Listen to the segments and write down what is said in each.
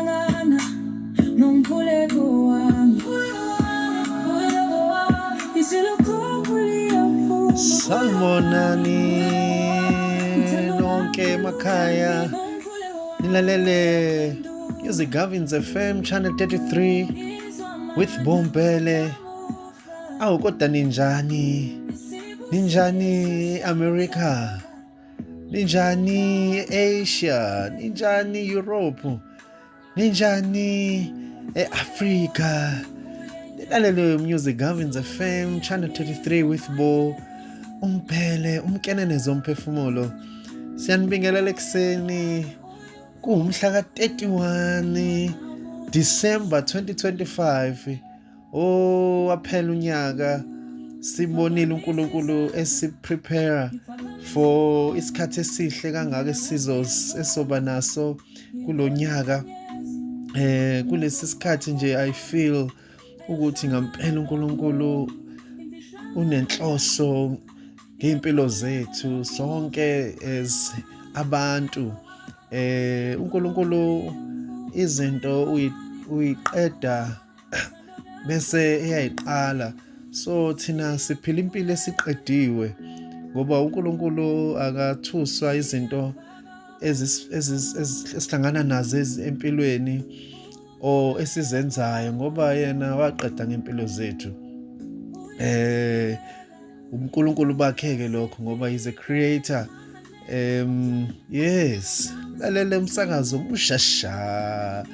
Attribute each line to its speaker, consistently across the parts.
Speaker 1: Sizohlangana nomkhuleko wami. Izwi liyavuma.
Speaker 2: Sanibonani nonke emakhaya, nilalele Music Governs FM Channel 33 with Bombele. Awu, kodwa ninjani? Ninjani America? Ninjani Asia? Ninjani Europe? Ninjani eAfrica? Nilalele Music Governs FM Channel 33 with Bo Umphele umkenene zomphefumulo. Siyanibingelela ekuseni, kuwumhla ka-31 December 2025. Oh, waphela unyaka, sibonile uNkulunkulu esi-prepare for isikhathi esihle kangaka esizo esoba naso kulonyaka. Kulesi sikhathi nje I feel ukuthi ngampela uNkulunkulu unenhloso ngeimpilo zethu sonke as abantu. UNkulunkulu izinto uyiqeda bese eyayiqala, so thina siphila impilo esiqediwe ngoba uNkulunkulu akathuswa izinto esihlangana nazo empilweni or esizenzayo, ngoba yena waqeda ngempilo zethu. uNkulunkulu bakhe ke lokho, ngoba he's a creator. Yes, lalela umsakazo mushasha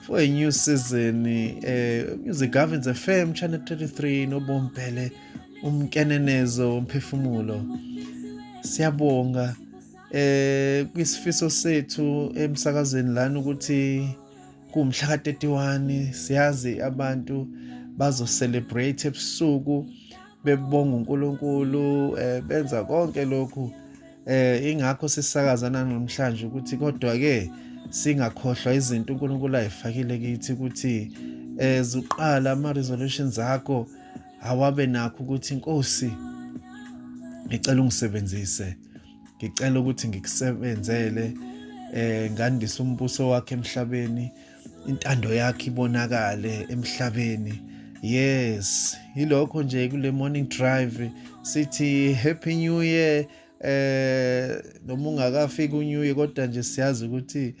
Speaker 2: for a new season, Music Governs FM Channel 33 noBombele umkenenezo umphefumulo. Siyabonga kwisifiso sethu emsakazweni lana ukuthi kumhla ka-31, siyazi abantu bazo celebrate ebusuku bebonga uNkulunkulu, benza konke lokhu. Ingakho sisakaza namhlanje ukuthi kodwa ke singakhohlwa izinto uNkulunkulu ayifakile kithi, ukuthi zuqala ama resolutions akho awabe nakho ukuthi, "Inkosi, ngicela ungisebenzise, ngicela ukuthi ngikusebenzele, ngandise umbuso wakhe emhlabeni, intando yakhe ibonakale emhlabeni." Yes, yilokho nje kule morning drive, sithi happy new year. Noma ungakafiki uNew Year, kodwa nje siyazi ukuthi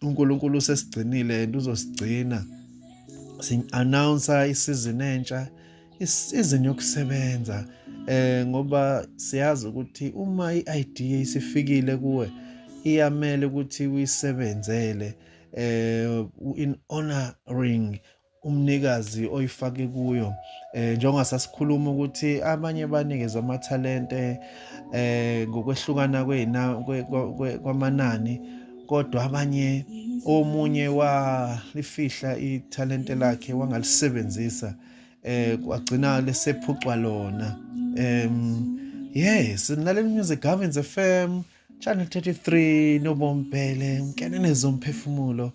Speaker 2: uNkulunkulu usesigcinile and uzosigcina. Si-announce isizini entsha, isizini yokusebenza, ngoba siyazi ukuthi uma i-idea isifikile kuwe, iyamele ukuthi uyisebenzele in honoring umnikazi oyifake kuyo. Njengoba sasikhuluma ukuthi abanye banikezwe amathalente ngokwehlukana kwamanani, kodwa abanye, omunye walifihla ithalente lakhe, wangalisebenzisa, kwagcina lesephucwa lona. Yes, nilalela Music Governs FM Channel 33 noBombele umkenenezo umphefumulo.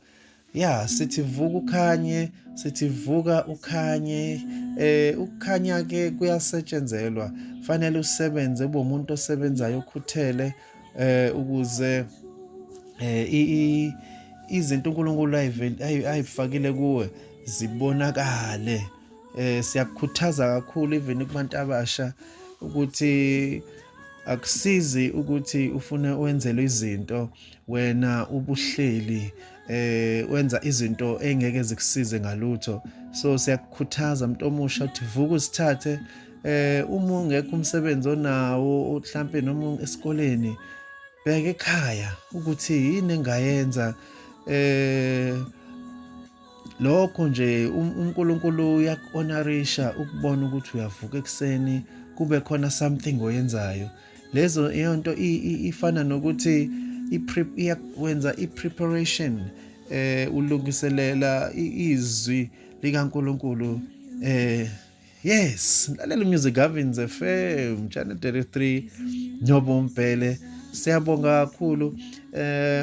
Speaker 2: Ya, sithi vuka ukhanye, sithi vuka ukhanye. Ukukhanya ke kuyasetshenzelwa, fanele usebenze, ube umuntu osebenzayo okhuthele, ukuze izinto uNkulunkulu ayifakile kuwe zibonakale. Siyakukhuthaza kakhulu even kubantu abasha ukuthi akusizi ukuthi ufune wenzelwe izinto, wena ubuhleli wenza izinto engeke zikusize ngalutho. So siyakukhuthaza, umuntu omusha, ukuthi vuka usithathe. Uma ungekho umsebenzi onawo mhlambe noma esikoleni, bheka ekhaya ukuthi yini engayenza. Lokho nje uNkulunkulu uyaku-honorisha ukubona ukuthi uyavuka ekuseni, kube khona something oyenzayo. Lezo iyonto ifana nokuthi iyakwenza i-preparation, ulungiselela izwi likaNkulunkulu. Yes, lalela Music Governs FM Channel 33 noBombele. Siyabonga kakhulu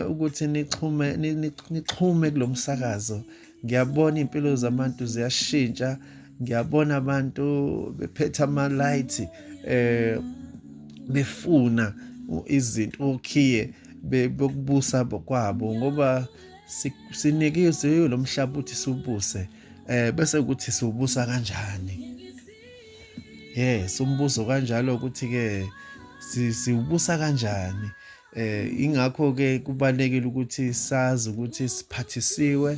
Speaker 2: ukuthi nixhume kulomsakazo. Ngiyabona impilo zabantu ziyashintsha, ngiyabona abantu bephethe ama light, befuna izinto okhiye bokubusa kwabo, ngoba Sinikiwe lo mhlaba ukuthi siwubuse, bese ukuthi siwubusa kanjani. Yes, umbuzo kanjalo ukuthi ke siwubusa kanjani. Ingakho ke kubalekile ukuthi sazi ukuthi siphathisiwe,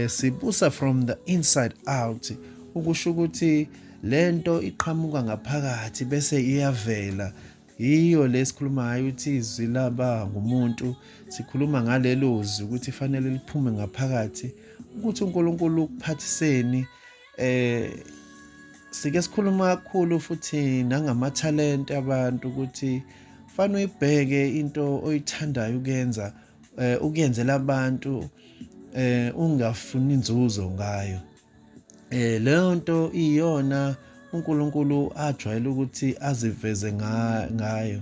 Speaker 2: sibusa from the inside out, ukusho ukuthi lento iqhamuka ngaphakathi bese iyavela. Yiyo lesikhuluma ngayo ukuthi izwi laba ngumuntu, sikhuluma ngalelo zwi ukuthi fanele liphume ngaphakathi, ukuthi uNkulunkulu ukuphathiseni. Sike sikhuluma kakhulu futhi nangamathalente abantu, ukuthi fanele uyibheke into oyithandayo ukuyenza, ukuyenzela abantu, ungafuni inzuzo ngayo. Leyo nto iyona uNkulunkulu ajwayele ukuthi aziveze ngayo,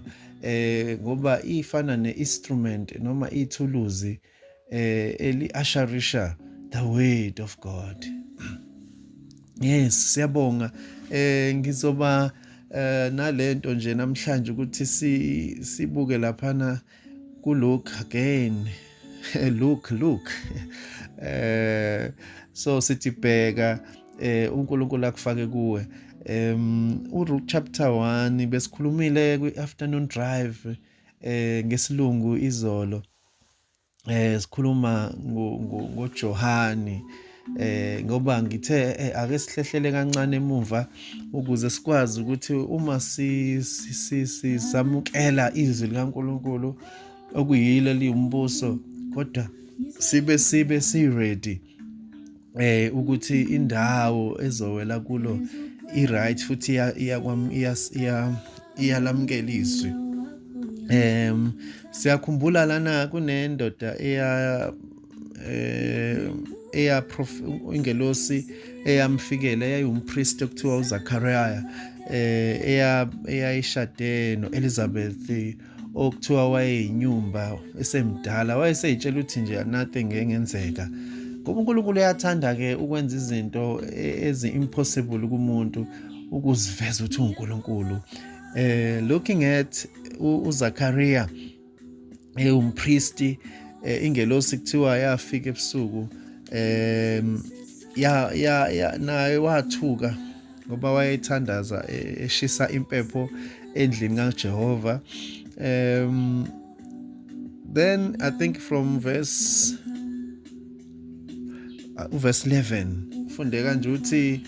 Speaker 2: ngoba ifana ne-instrument noma ithuluzi eli-asharisha the word of God. Yes, siyabonga. Ngizoba nalento nje namhlanje ukuthi sibuke laphana ku Luke again. Luke. So sithi bheka uNkulunkulu akufake kuwe. uLuke chapter 1 besikhulumile kwi afternoon drive ngesilungu izolo. Sikhuluma ngoJohani, ngoba ngithe ake sihlehlele kancane emuva ukuze sikwazi ukuthi uma sisamukela izwi likaNkulunkulu okuyilo liyumbuso, kodwa sibe si ready ukuthi indawo ezowela kulo i right futhi iyalamukela izwi. Siyakhumbula lana kunendoda eya ingelosi eyamfikela, eyayingumpriest okuthiwa uZachariah, eyayishade noElizabeth okuthiwa wayeyinyumba esemdala, wayeseyitshela ukuthi nje nothing ngengenzeka, ngoba uNkulunkulu uyathanda ke ukwenza izinto ezi impossible kumuntu ukuziveza ukuthi uNkulunkulu. Looking at uZachariah umpriest, ingelosi kuthiwa yafika ebusuku, ya naye wathuka ngoba wayethandaza eshisa impepho endlini kaJehova. Then I think from verse 11 ufunde kanje uthi,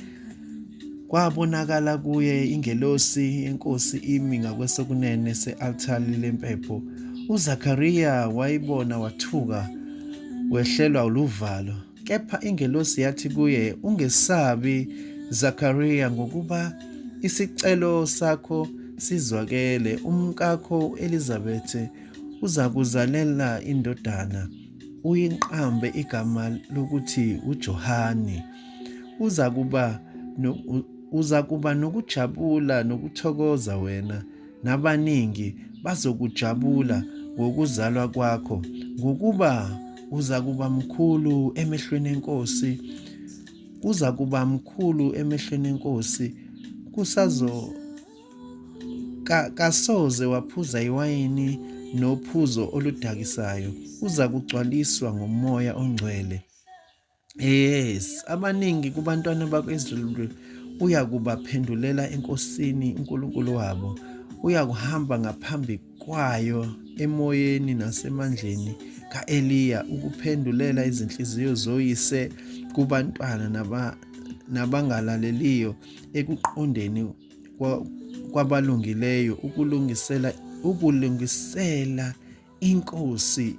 Speaker 2: kwabonakala kuye ingelosi yenkosi imi ngakwesokunene se-altari lempepho. uZakaria wayibona wathuka, wehlelwa uluvalo. Kepha ingelosi yathi kuye, ungesabi Zakaria, ngokuba isicelo sakho sizwakele, umkakho Elizabeth uzakuzalela indodana, uyinqambe igama lokuthi uJohani. Uzakuba nokujabula nokuthokoza wena, nabaningi bazokujabula ngokuzalwa kwakho, ngokuba uzakuba mkhulu emehlweni enkosi, uzakuba mkhulu emehlweni enkosi, kusazo kasoze waphuza iwayini nophuzo oludakisayo, uzakugcwaliswa ngomoya ongcwele. Yes, abaningi kubantwana bakwa-Israyeli uyakubaphendulela eNkosini uNkulunkulu wabo, uyakuhamba ngaphambi kwayo emoyeni nasemandleni kaEliya ukuphendulela izinhliziyo zoyise kubantwana nabangalaleliyo ekuqondeni kwabalungileyo, ukulungisela inkosi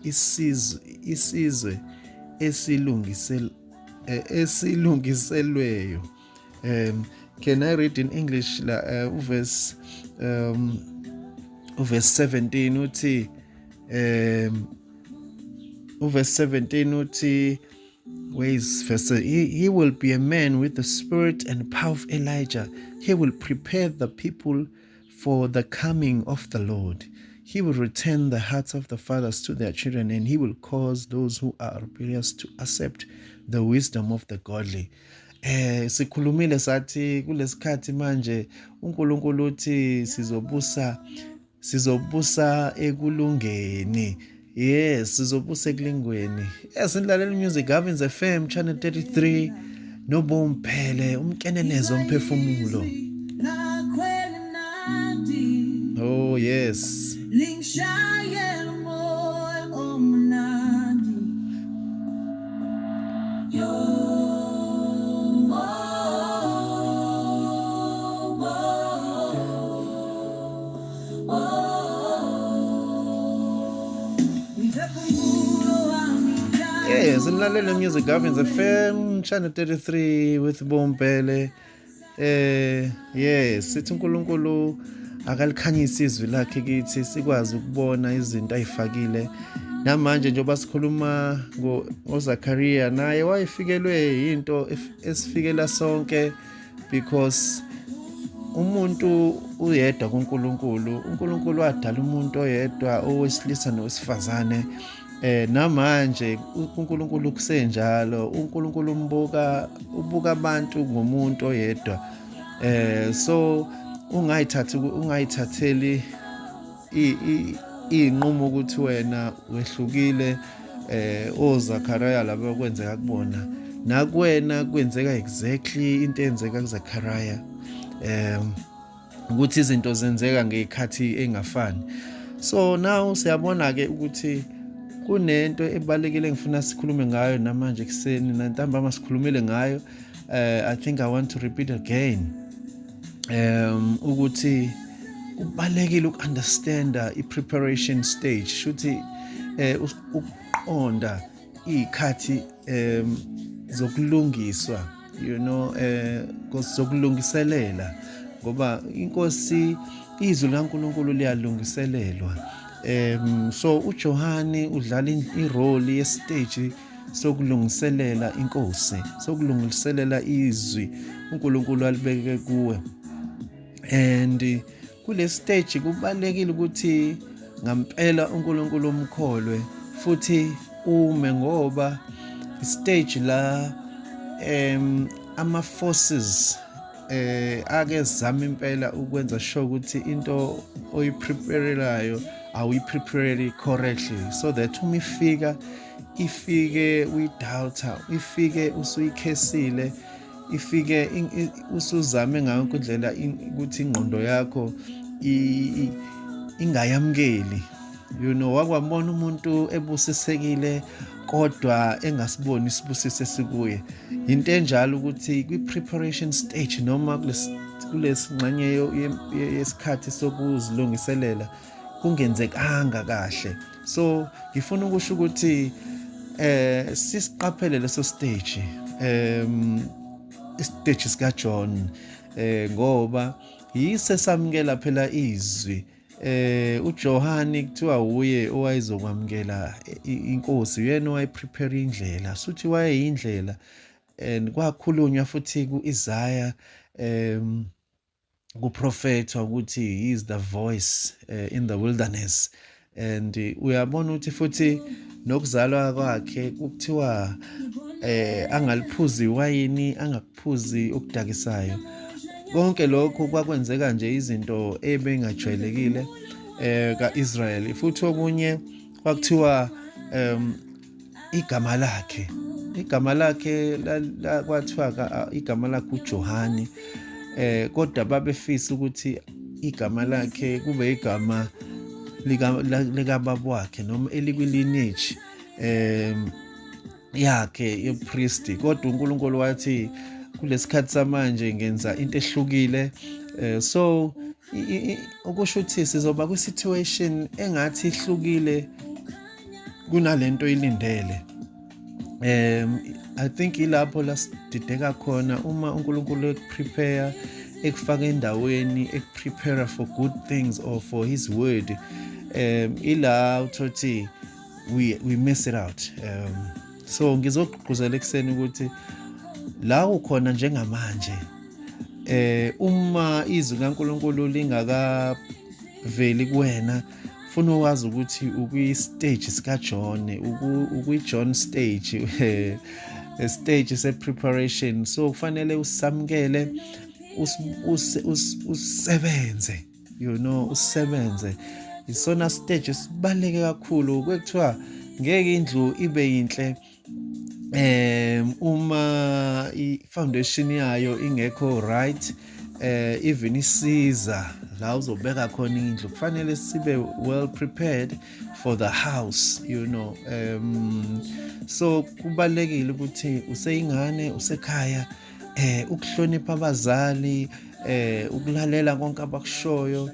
Speaker 2: isizwe esilungiselweyo. Can I read in English la, uverse uverse 17 uthi, uverse 17 uthi, where is verse? He will be a man with the spirit and power of Elijah. He will prepare the people for the coming of the Lord. He will return the hearts of the fathers to their children, and he will cause those who are rebellious to accept the wisdom of the godly. Sikhulumile sathi kulesikhathi manje uNkulunkulu uthi sizobusa ekulungeni. Yes, sizobusa ekulingweni. Yes, nilalela Music Gavins FM Channel 33 noBomphele umkenenezo umphefumulo. Oh yes.
Speaker 1: Lingishayela umoya omnandi. Yo,
Speaker 2: Yes, nilalela Music Gavins FM Channel 33 with Bombele. Yes, sithi uNkulunkulu akalikhanyise izwi lakhe kithi sikwazi ukubona izinto ayifakile. Namanje njengoba sikhuluma ngoZakaria, naye wayefikelwe into esifikela sonke, because umuntu uyedwa kuNkulunkulu. uNkulunkulu wadala umuntu oyedwa, owesilisa nowesifazane. Namanje uNkulunkulu kusenjalo, uNkulunkulu umbuka, ubuka abantu ngomuntu oyedwa. So ungayithathi, ungayithatheli iy'nqumo ukuthi wena wehlukile. OZakaria laba kwenzeka kubona, nakuwena kwenzeka exactly into eyenzeka kuZakaria, ukuthi izinto zenzeka ngey'khathi ey'ngafani. So now siyabona ke ukuthi kunento ebalekile engifuna sikhulume ngayo namanje ekuseni nantambama, sikhulumile ngayo. I think I want to repeat again ukuthi kubalekile uku-understanda i-preparation stage, shuthi ukuqonda iy'khathi zokulungiswa, zokulungiselela, ngoba inkosi, izwi likaNkulunkulu liyalungiselelwa. So uJohani udlala irole yestage sokulungiselela inkosi, sokulungiselela izwi uNkulunkulu alibeke kuwe. And kule stage kubalekile ukuthi ngampela uNkulunkulu umkholwe futhi ume, ngoba stage la ama forces ake zama impela ukwenza sure ukuthi into oyipreparelayo awuyiprepare correctly, so that uma ifika, ifike uyidoubter, ifike usuyikhesile, ifike usuzame ngayo yonke indlela ukuthi ingqondo yakho ingayamukeli. Wakwambona umuntu ebusisekile kodwa engasiboni isibusiso esikuye. Into enjalo ukuthi kwi-preparation stage noma kulesingxenye yesikhathi sokuzilungiselela kungenzekanga kahle. So ngifuna ukusho ukuthi sisiqaphele leso stage, istage sika John, ngoba yise samukela phela izwi. uJohani kuthiwa uye owayezokwamukela inkosi, uyena owayeprepare indlela, suthi wayeyindlela. And kwakhulunywa futhi kuIsaiah, kuprofetha ukuthi he is the voice in the wilderness. And uyabona ukuthi futhi nokuzalwa kwakhe kuthiwa angaliphuzi iwayini, angakuphuzi okudakisayo. Konke lokho kwakwenzeka nje izinto ebengajwayelekile kaIsrael. Futhi okunye kwakuthiwa igama lakhe kwathiwa igama lakhe uJohani, kodwa babefisa ukuthi igama lakhe kube igama lika baba wakhe noma elikwi-lineage yakhe yopriest. Kodwa uNkulunkulu wathi kulesikhathi samanje ngenza into ehlukile. So ukusho ukuthi sizoba kwi-situation engathi ihlukile kunalento oyilindele. I think ilapho la sidideka khona uma uNkulunkulu ekuprepare, ekufaka endaweni, ekuprepare for good things or for his word, ila uthothi we miss it out. So ngizogqugquzela ekuseni ukuthi la ukhona njengamanje, uma izwi kaNkulunkulu lingakaveli kuwena, funa ukwazi ukuthi ukwi stage sika John, ukwi John stage, stage se preparation. So kufanele usamukele, usebenze, usebenze. Isona stage esibaluleke kakhulu kwekuthiwa ngeke indlu ibe yinhle uma i-foundation yayo ingekho right, even isiza la uzobeka khona indlu kufanele sibe well prepared for the house. So kubalulekile ukuthi useyingane, usekhaya, ukuhlonipha abazali, ukulalela konke abakushoyo,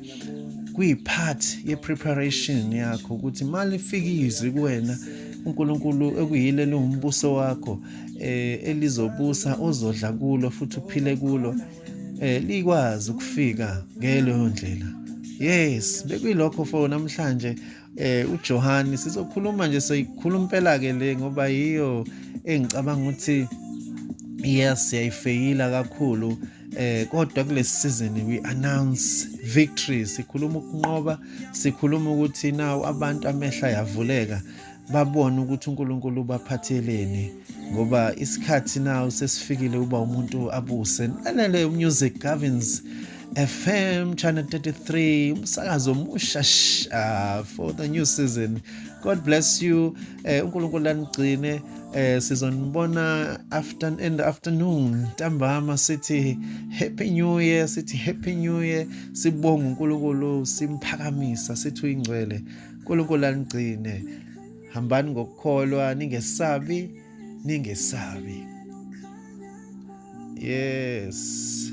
Speaker 2: kuyi-part ye-preparation yakho ukuthi mali ifika izwi kuwena uNkulunkulu ekuyile liwumbuso wakho elizobusa, ozodla kulo futhi uphile kulo, likwazi ukufika ngeleyo ndlela. Yes, bekuyilokho for namhlanje. UJohn sizokhuluma nje, soyikhuluma impela ke le ngoba yiyo engicabanga ukuthi yes, siyayifeyila kakhulu, kodwa kule season we announce victory. Sikhuluma ukunqoba, sikhuluma ukuthi now abantu amehla yavuleka, babone ukuthi uNkulunkulu ubaphatheleni, ngoba isikhathi now sesifikile uba umuntu abuse. Lalele music, Gavins FM Channel 33, umsakazo omusha for the new season. God bless you. UNkulunkulu anigcine. Sizonibona after in the afternoon, ntambama. Sithi happy new year, sithi happy new year, sibonga uNkulunkulu, simphakamisa, sithi uyingcwele. uNkulunkulu anigcine. Hambani ngokukholwa, ningesabi, ningesabi. Yes.